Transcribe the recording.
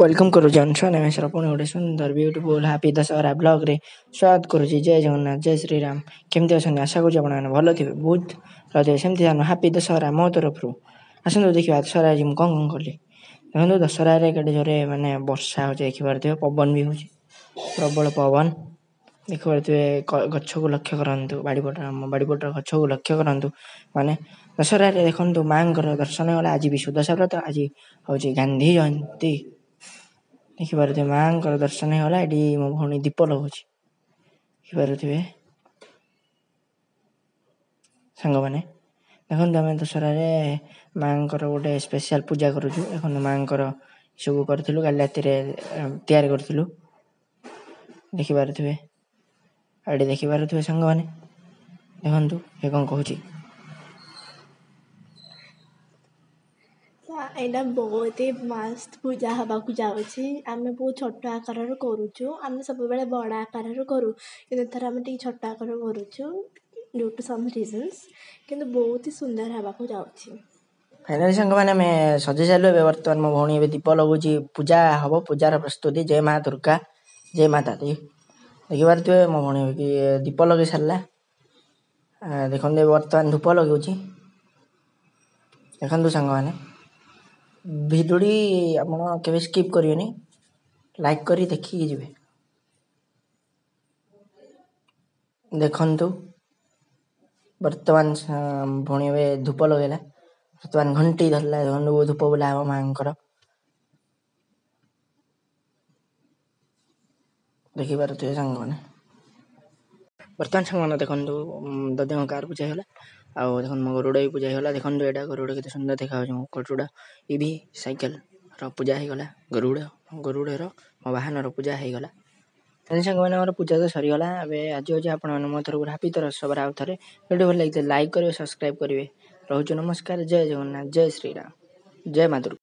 Welcome କରୁଛି ଅନୁଷ୍ଠାନ ଏମଏସ୍ର ପୁଣି ଗୋଟେ ସୁନ୍ଦର ବ୍ୟୁଟିଫୁଲ୍ ହାପି ଦଶହରା ବ୍ଲଗ୍ରେ ସ୍ୱାଗତ କରୁଛି। ଜୟ ଜଗନ୍ନାଥ, ଜୟ ଶ୍ରୀରାମ। କେମିତି ଅଛନ୍ତି? ଆଶା କରୁଛି ଆପଣମାନେ ଭଲ ଥିବେ, ବହୁତ ଭଲ ଥିବେ। ସେମିତି ଜାଣ, ହାପି ଦଶହରା ମୋ ତରଫରୁ। ଆସନ୍ତୁ ଦେଖିବା ଦଶହରା ଆଜି ମୁଁ କ'ଣ କ'ଣ କଲି। ଦେଖନ୍ତୁ, ଦଶହରାରେ କେତେ ଜୋରେ ମାନେ ବର୍ଷା ହେଉଛି ଦେଖିପାରୁଥିବେ, ପବନ ବି ହେଉଛି, ପ୍ରବଳ ପବନ ଦେଖିପାରୁଥିବେ। ଗଛକୁ ଲକ୍ଷ୍ୟ କରନ୍ତୁ, ବାଡ଼ିପଟ, ଆମ ବାଡ଼ିପଟର ଗଛକୁ ଲକ୍ଷ୍ୟ କରନ୍ତୁ। ମାନେ ଦଶହରାରେ ଦେଖନ୍ତୁ ମାଆଙ୍କର ଦର୍ଶନ ଗଲା। ଆଜି ବି ସୁଦଶା ବ୍ରତ, ଆଜି ହେଉଛି ଗାନ୍ଧୀ ଜୟନ୍ତୀ। ଦେଖିପାରୁଥିବେ ମାଆଙ୍କର ଦର୍ଶନ ହେଇଗଲା। ଏଠି ମୋ ଭଉଣୀ ଦୀପ ଲଗାଉଛି, ଦେଖିପାରୁଥିବେ ସାଙ୍ଗମାନେ। ଦେଖନ୍ତୁ, ଆମେ ଦଶହରାରେ ମାଆଙ୍କର ଗୋଟେ ସ୍ପେଶାଲ ପୂଜା କରୁଛୁ। ଦେଖନ୍ତୁ, ମାଆଙ୍କର ସବୁ କରିଥିଲୁ, କାଲି ରାତିରେ ତିଆରି କରିଥିଲୁ, ଦେଖିପାରୁଥିବେ। ଏଠି ଦେଖିପାରୁଥିବେ ସାଙ୍ଗମାନେ। ଦେଖନ୍ତୁ ଏ କ'ଣ କହୁଛି। ଏଇଟା ବହୁତ ହି ମସ୍ତ ପୂଜା ହେବାକୁ ଯାଉଛି। ଆମେ ବହୁତ ଛୋଟ ଆକାରର କରୁଛୁ। ଆମେ ସବୁବେଳେ ବଡ଼ ଆକାରର କରୁ, କିନ୍ତୁ ଏଥର ଆମେ ଟିକେ ଛୋଟ ଆକାରର କରୁଛୁ ଡ୍ୟୁ ଟୁ ସମ୍ ରିଜନ୍ସ, କିନ୍ତୁ ବହୁତ ହି ସୁନ୍ଦର ହେବାକୁ ଯାଉଛି। ଫାଇନାଲି ସାଙ୍ଗମାନେ, ଆମେ ସଜେଇ ସାରିଲୁ। ଏବେ ବର୍ତ୍ତମାନ ମୋ ଭଉଣୀ ଏବେ ଦୀପ ଲଗାଉଛି, ପୂଜା ହେବ, ପୂଜାର ପ୍ରସ୍ତୁତି। ଜୟ ମା ଦୁର୍ଗା, ଜୟ ମାତା ଦି। ଦେଖିପାରୁଥିବେ ମୋ ଭଉଣୀ ଦୀପ ଲଗେଇ ସାରିଲା। ଦେଖନ୍ତୁ, ଏବେ ବର୍ତ୍ତମାନ ଧୂପ ଲଗାଉଛି। ଦେଖନ୍ତୁ ସାଙ୍ଗମାନେ, ଭିଡ଼ିଓଟି ଆପଣ କେବେ ସ୍କିପ୍ କରିବେନି, ଲାଇକ୍ କରି ଦେଖିକି ଯିବେ। ଦେଖନ୍ତୁ, ବର୍ତ୍ତମାନ ଭଉଣୀ ଏବେ ଧୂପ ଲଗେଇଲା, ବର୍ତ୍ତମାନ ଘଣ୍ଟି ଧରିଲା। ଦେଖନ୍ତୁ, ଧୂପ ବୁଲା ହେବ ମାଆଙ୍କର, ଦେଖିପାରୁଥିବେ ସାଙ୍ଗମାନେ। ବର୍ତ୍ତମାନ ସାଙ୍ଗମାନେ ଦେଖନ୍ତୁ, ଦାଦାଙ୍କ କାର୍ ପୂଜା ହେଇଗଲା। ଆଉ ଦେଖନ୍ତୁ, ମୋ ଗରୁଡ଼ ବି ପୂଜା ହେଇଗଲା। ଦେଖନ୍ତୁ, ଏଇଟା ଗରୁଡ଼, କେତେ ସୁନ୍ଦର ଦେଖାଯାଉଛି ମୋ ଗରୁଡ଼। ଇଭି ସାଇକେଲର ପୂଜା ହେଇଗଲା, ଗରୁଡ଼, ଗରୁଡ଼ର ମୋ ବାହନର ପୂଜା ହେଇଗଲା। ତେଣୁ ସାଙ୍ଗମାନେ, ଆମର ପୂଜା ତ ସରିଗଲା। ଏବେ ଆଜି ହେଉଛି ଆପଣମାନେ ମୋ ତରଫରୁ ହାପି ଦଶହରା ଆଉ ଥରେ। ଭିଡ଼ିଓ ଭଲ ଲାଗିଥିଲେ ଲାଇକ୍ କରିବେ, ସବସ୍କ୍ରାଇବ୍ କରିବେ। ରହୁଛୁ, ନମସ୍କାର, ଜୟ ଜଗନ୍ନାଥ, ଜୟ ଶ୍ରୀରାମ, ଜୟ ମା ଦୁର୍ଗା।